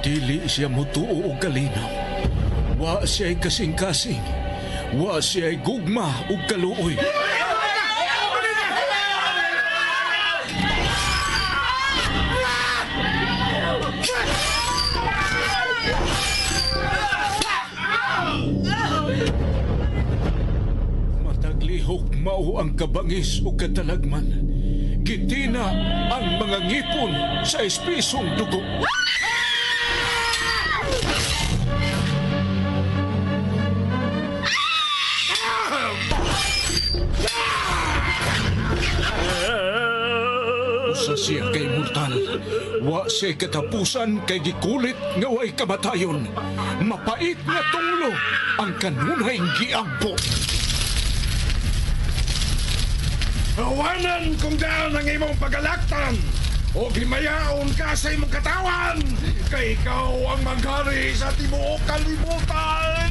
Dili siya mutuo og kalinaw. Wa siya'y kasing-kasing. Wa siya'y gugma ug kaluoy. Mataglihok mao ang kabangis o katalagman. Gitina ang mga ngipon sa espisong dugo. Usa siya kay mortal. Wa siya katapusan kay gikulit nga way kamatayon. Mapait nga tunglo ang kanunay giampo. Awanan kung daan ang imong pagalaktan o himayaon ka sa imong katawan kay ikaw ang maghari sa tibuok kalibutan.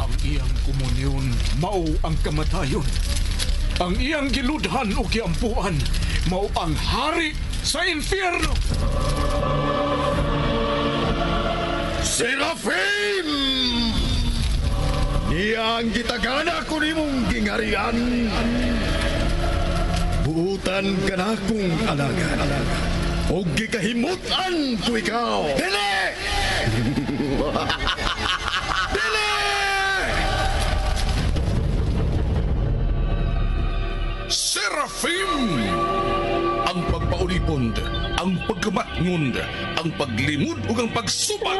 Ang iyang komunyon mao ang kamatayon. Ang iyang giludhan o giampuan mao ang hari sa impyerno. Serafim! Niya ang gitagana ko nimong gingarian. Buutan ka na kong alagad. O gikahimutan ko ikaw. Dili! Dili! Serafim! Ang pagpaulipon, ang pagkamatngon, ang paglimod ug ang pagsubat.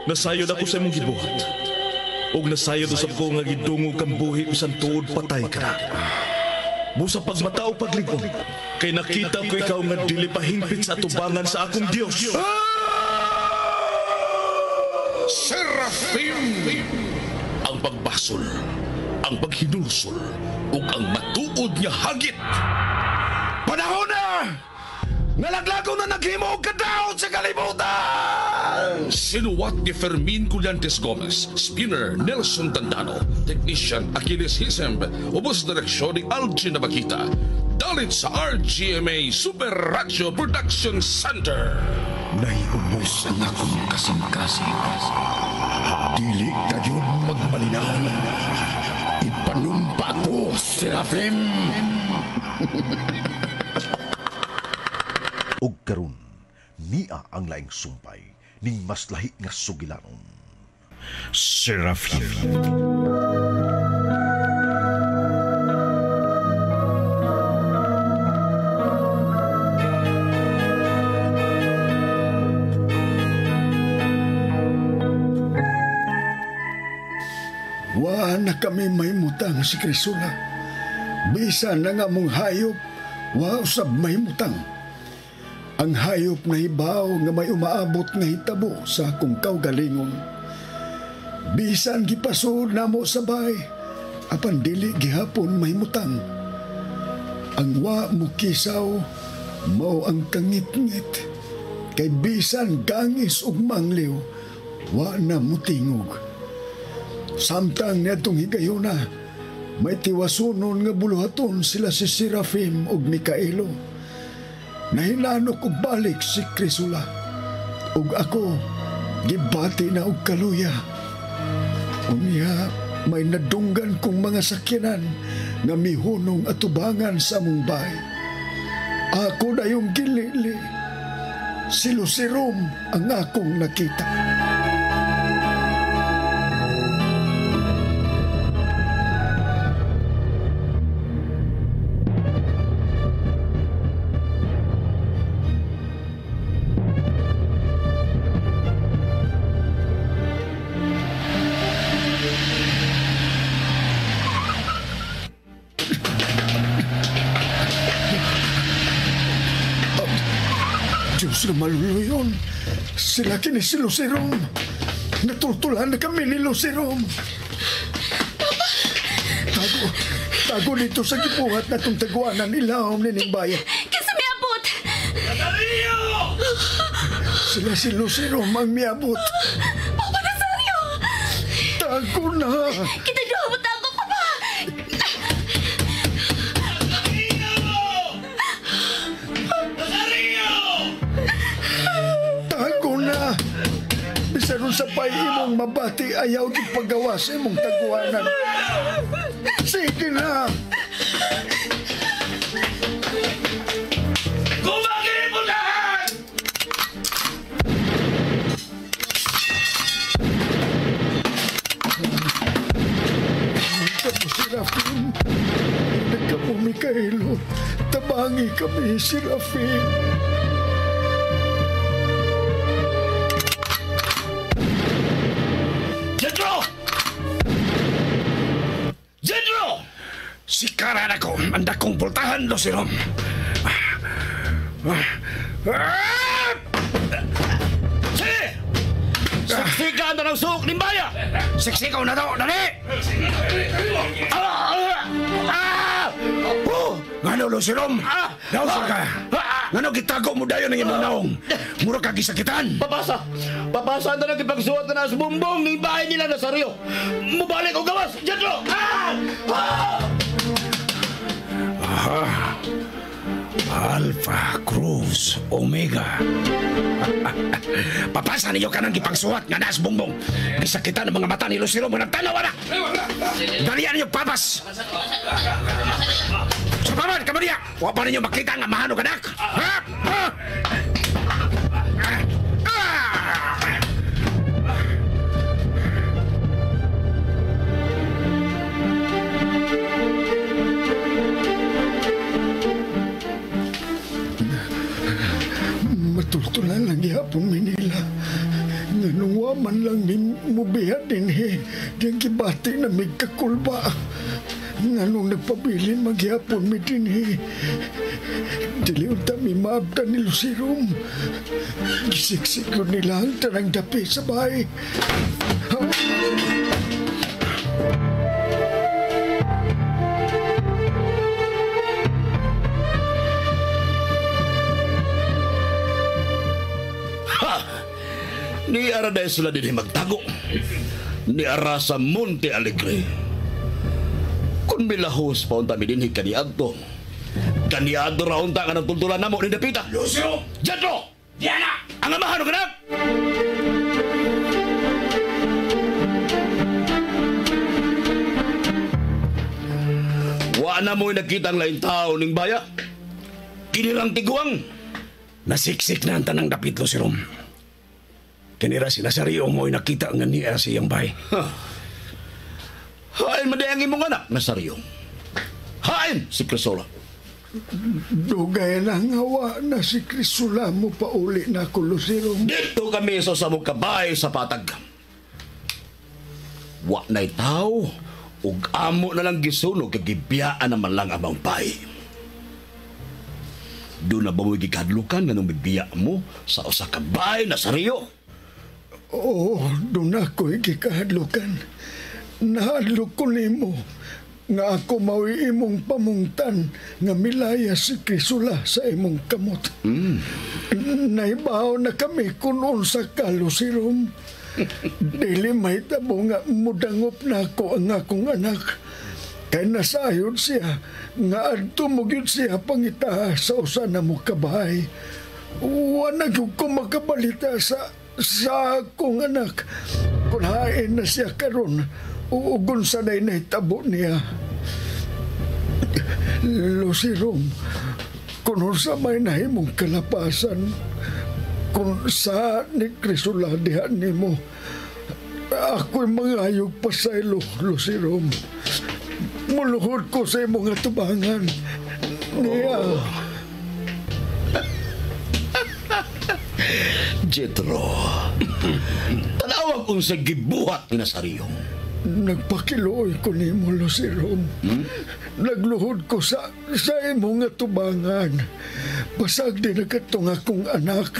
Nasayod ako sa imong gibuhat. Ug nasayod usab ko nga gidungog kang buhi bisan tuod patay ka na. Busa pagmata o paglingon, kay nakita ko ikaw nga dili pa hingpit sa atubangan sa akong Dios. Serafim! Ang pagbasol, ang paghinulsol, ug ang matuod nga hagit. Panahon na! Nalaglago na naghimo og kadaot sa kalibutan! Sinuwat ni Fermin Collantes Gomez, Spinner Nelson Tandano, Technician Achilles Hisemb, ubos direksyon ni Algin Nabakita. Dalit sa RGMA Super Radio Production Center. Naiubos ang akong kasing-kasing. Dili kayo magmalinaw. Ipanumpa ko, Serafim! Og karon niya ang laing sumpay ning mas lahi nga sugilanon. Serafim. Wa na kami mahimutang si Crisula. Bisan na nga mong hayop, wa usab mahimutang. Ang hayop na hibaw nga may umaabot nga hitabo sa akong kaugalingon. Bisan gipasod namo sa bay, apan dili gihapon mahimutang. Ang wa mukisaw, mao ang kangitngit. Kay bisan gangis ug mangliw, wa na mutingog. Samtang niadtong higayuna, may tiwasunon nga buluhaton sila si Serafim ug Mikaelo. Nahinanok og balik si Crisula. Ug ako, gibati na og kaluya. Unya, may nadunggan kong mga sakyanan nga mihunong atubangan sa among bahay. Ako na yung gilili. Si Lucerom ang akong nakita. Diyos na maluluyon. Sila kini si Lucerom. Natultulan na kami ni Lucerom. Papa! Tago, tago dito sa gibuhat na itong taguanan ilawom ni Nimbayan. Kinsa miabot? Nazario! Sila si Lucerom ang miabot. Papa Nazario! Tago na! Kita duha mo tago, Papa! Nazario! Nazario! mabati ayaw gipagawa sa imong taguanan. Sige na! Kumagin mo lahat! Nagkamo si Rafin. Nagkamo Mikaelo. Tabangi kami si Rafin. Jedro! Jedro! Sikaran ako ang dakong pultahan, Lucero. Sige! Siksikan na ng suok ni Maya! Siksikaw na to, dali! Ngano, Lucero? Nausa ka? Ngano gitago mo dayon ang imong naong? Mura ka gisakitan. Papasa! Papasa na lang ipagsuwat na sa bumbong ng bahay nila na sa Rio. Mubalik o gawas! Jedro! Ah! Ah! Aha. Alpha Cruz Omega. Papasa ninyo ka ng gipagsuwat nga naas bumbong. Gisakitan ang mga mata ni Lucero mo nagtanaw na. Dalian ninyo papas. Sa paman, kamo niya. Wa pa ninyo makita nga mahano kanak. Ha? Ha? Ah! Matultulan lang gihapon Manila. Nga nung waman lang ni mubihat din he, diyang gibati na may kakulba. Nga nung nagpabilin maghihapon mi din he, dili unta mi maabta ni Lucirum. Gisiksik ko nila ang tanang dapi sa bahay. Ni ara dahil sila din magtago. Ni ara sa Monte Alegre. Kung milahos pa unta mi dinhi kaniadto. Kaniadto ra unta nga nagtultulan namo ni Dapita. Lucio! Jedro! Diana! Ang amahan og anak! Wa na mo'y nakita ang laing tao ning baya. Kinirang tiguang. Nasiksik na ang tanang dapit, Lucio. Kinira si Nazario mo'y nakita nga niya siyang bahay. Hain man ang imong anak, Nazario. Hain si Crisola. Dugay na nga wa na si Crisola mo pauli na ko, Lucero. Dito kami sa samong kabay sa patag. Wa na'y tao, ug amo na lang gisunog kay gibiyaan naman lang amang bay. Doon na ba mo'y gikadlukan nga nung bibiya mo sa usa ka bahay, Nazario? Oo, doon ako'y gikahadlukan. Nahadlok ko nimo nga ako mao'y imong pamungtan nga milaya si Crisola sa imong kamot. Naibaw na kami kung unsa ka, Lucirum. Dili mahitabo nga mudangop na ako ang akong anak. Kay nasayod siya nga adto mo gyud siya pangita sa usa na mo kabahay. Wa na gyud ko makabalita sa akong anak. Kung hain na siya karon, uugon sa nay nahitabo niya. Lucirum, kung sa may nahimong kalapasan, kung sa ni Crisola diha nimo, ako'y mangayog pa sa ilo, Lucirum. Muluhod ko sa imong atubangan. Niya. Jetro, tanawag unsa gibuhat ni Nazario. Nagpakiluoy ko nimo, Lucirum. Nagluhod ko sa imong atubangan. Basag din nakatong akong anak.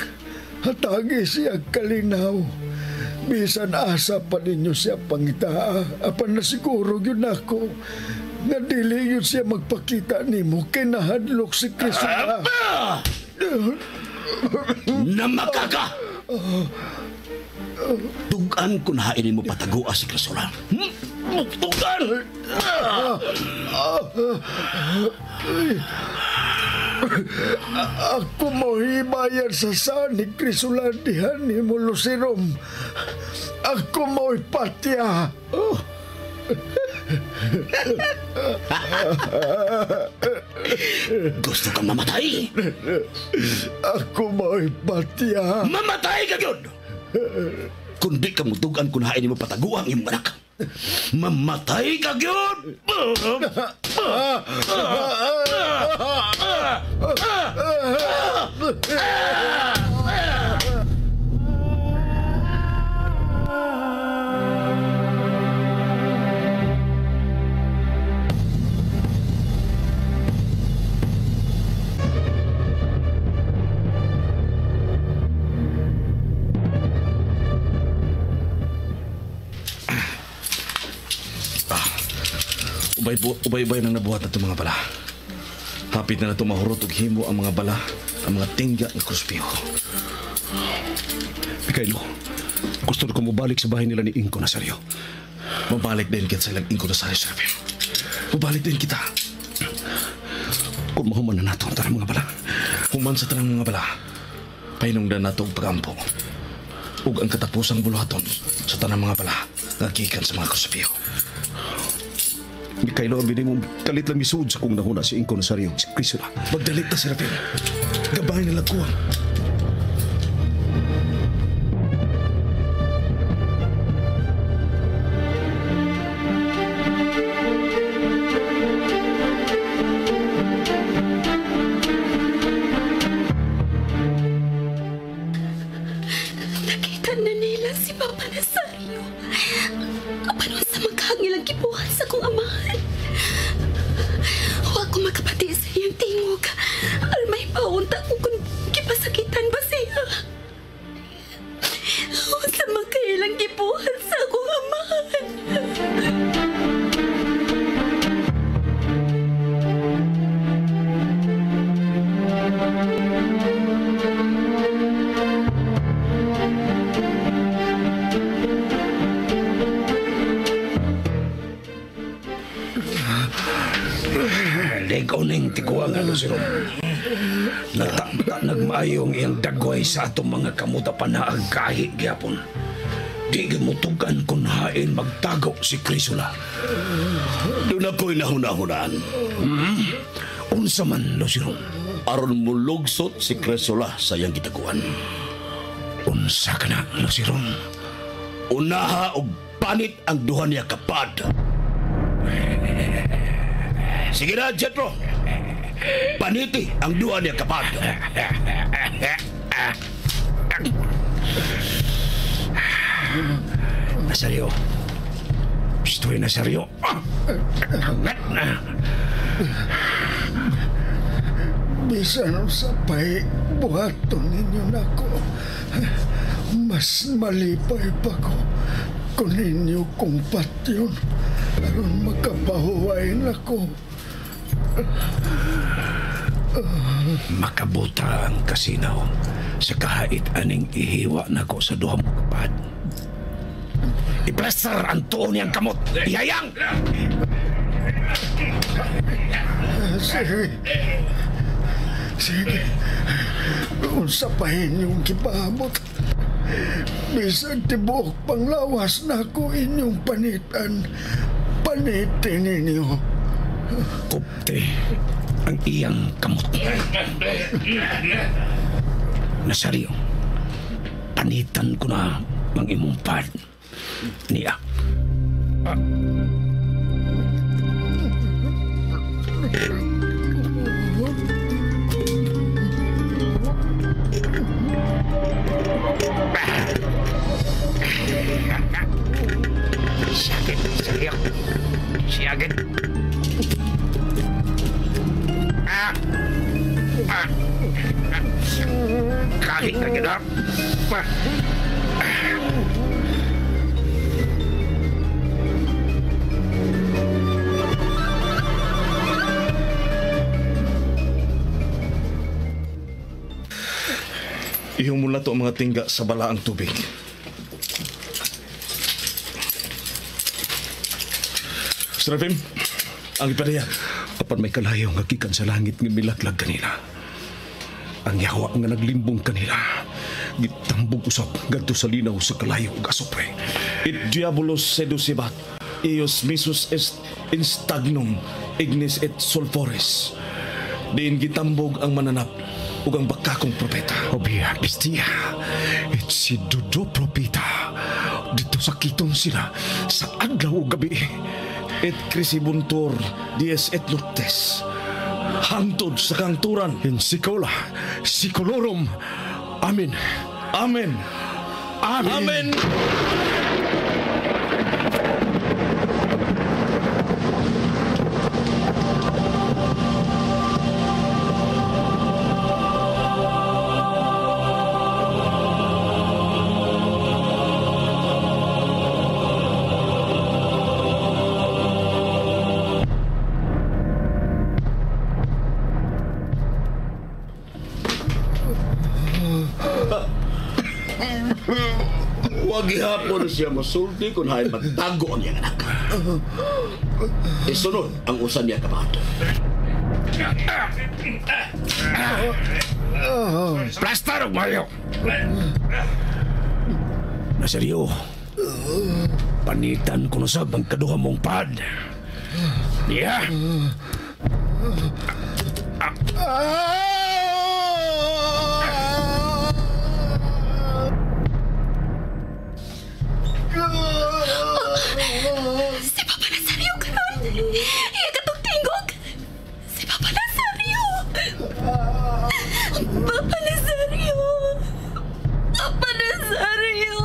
Hatagi siya kalinaw. Bisan asa pa ninyo siya pangitaa. Apan na siguro yun ako. Nga dili yun siya magpakita nimo. Kay nahadlok si Crisola. Namakaka! Tugan ko na hainin mo patagoa si Crisola. Tugan! Ako mo'y bayad sa saan ni Crisula dihan ni mo, Lucerom. Ako mo'y patya. Oh. Gusto kang mamatay? Ako mo'y patya. Mamatay ka yun! Kundi ka mutugan kung hain mo pataguang imong anak. Mamatay ka yun! Ubay-ubay nang nabuhat na itong mga bala. Hapit na na mahurot og himo ang mga bala, ang mga tingga ng kruspiho. Mikaelo, gusto ko mabalik sa bahay nila ni Inko Nazario. Mabalik din kita sa ilang Inko Nazario, Serafim. Mabalik din kita. Kung mahuman na nato ang tanang mga bala. Human sa tanang mga bala, pahinungdan nato og pagampo. Ug ang katapusang buluhaton sa tanang mga bala, nga gikan sa mga kruspiho. Mikaelo, ang mo kalit lang misuod sa kung nahuna si Inko Nazario, si Crisula. Magdalit ta, Serafim. Gabay nila kuha. Nakita na nila si Papa Nazario. Apan sa magkangilang gibuhat sa kong amahan. Huwag ko makapati sa iyang tingog. Almay paunta ko kung gipasakitan ba siya. Huwag sa magkailang gibuhat sa akong amahan. Ligaw ning tiguang ano si Rom. Natakta nagmaayo ang iyang dagway sa atong mga kamuta panaagkahi gyapon. Di gimutugan kung hain magtago si Crisula. Doon ako'y nahuna-hunaan. Unsa man, Luciron? Aron mulugsot si Crisula sa iyang gitaguan. Unsa ka na, Luciron? Unaha og panit ang duha niya kapad. Sige na, Jetro. Paniti ang duha niya kapad. Nazario. Estoy Nazario. Hangat na. Bisan sa pay, buhaton ninyo nako. Mas malipay pa ko kung ninyo kong patyon. Aron makapahuway nako. Makabuta ang kasinaw sa kahait aning ihiwa nako sa duha mo kapad. Iplaster ang tuon niyang kamot. Ihayang! Sige. Sige. Unsa pa inyong gipaabot. Bisag tibuok panglawas nako inyong panitan. Panitin ninyo. Kupte ang iyang kamot. Nazario, panitan ko na ang imong pad. Niya. Sakit, sakit. Sakit. Kahit na gina. Ihumula to ang mga tingga sa balaang tubig. Serafim, ang ipadaya. Apan may kalayo nga gikan sa langit nga milaglag kanila. Ang yawa nga naglimbong kanila gitambog usab ngadto sa linaw sa kalayo ug asupre. It diabolos seducibat, ios misus est in stagnum, ignis et sulfores. Diin gitambog ang mananap ug ang bakakong propeta. Obia bestia, et si Dudo propeta. Dito sakiton sila sa adlaw ug gabi. Et crisibuntur dies et noctes. Hangtod sa kangturan. In sicola, sicolorum. Amen. Amen. Amen. Amen. Wag gihapon siya masulti kung hain magtago ang iyang anak. Isunod ang usan niya kabato. Plastar og mayo. Naseryo. Panitan ko na sab ang kaduha mong pad. Niya. Si Papa Nazario karon. Iya katong tingog. Si Papa Nazario. Papa Nazario. Papa Nazario.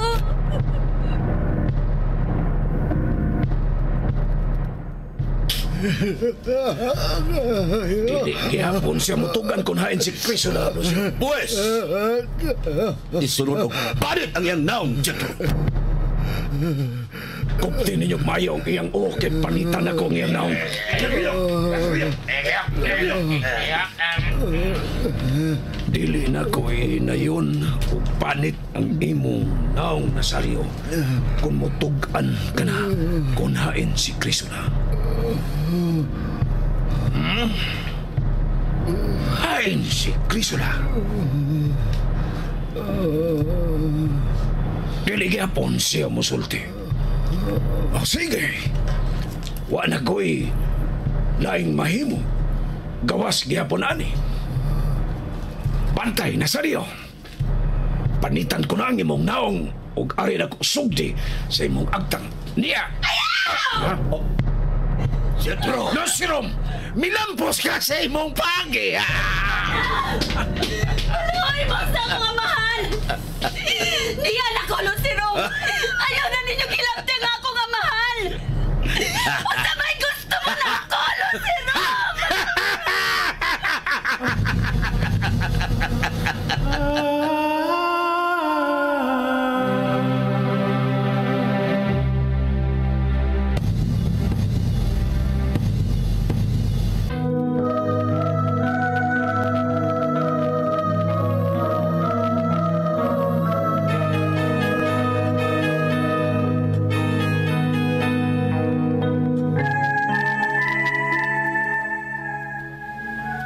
Dili gihapon siya mutugan kung hain si Cristo na. Pues, isunod og panit ang iyang naong, Jetro. Kupti ninyo mayo ang iyang uok kay panitan ako ang iyang naong. Dili na ko inayon o panit ang imong naong Nazario kung mutug-an ka na kung hain si Cristo na. Hain si Cristo na. Dili gyapon siya musulti. O sige, wa na ko'y laing mahimo. Gawas gyapon ani. Bantay, Nazario. Panitan ko na ang imong naong ug ari na ko sugdi sa imong agtang. Niya! Ayaw! Jetro! Nosirom! Milampos ka sa imong pagi! Ay, mo sa akong amahan! Niya na ko, Lucirom! Ayaw na ninyo gilamti ang akong amahan! Unsa may gusto mo na ako, Lucirom!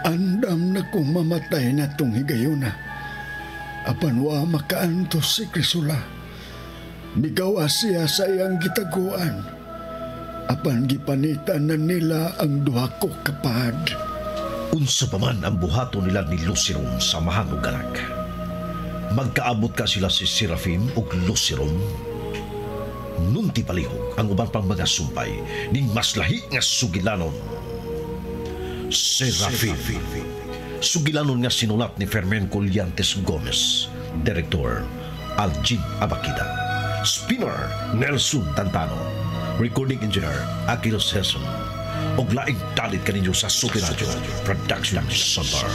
Andam na kung mamatay na tong higayona. Apan wa makaantos si Crisula. Migawa siya sa iyang gitaguan. Apan gipanitan na nila ang duha ko kapad. Unsa pa man ang buhaton nila ni Luciron sa amahan ug anak. Magkaabot ka sila si Serafin ug Luciron. Nunti palihog ang uban pang mga sumpay ning mas lahi nga sugilanon. Serafin. Sugilanon nga sinulat ni Fermin Collantes Gomez. Director Aljin Abakida. Spinner Nelson Tantano. Recording Engineer Aquiles Heson. Og laing dalit kaninyo sa Super Radio Production Center.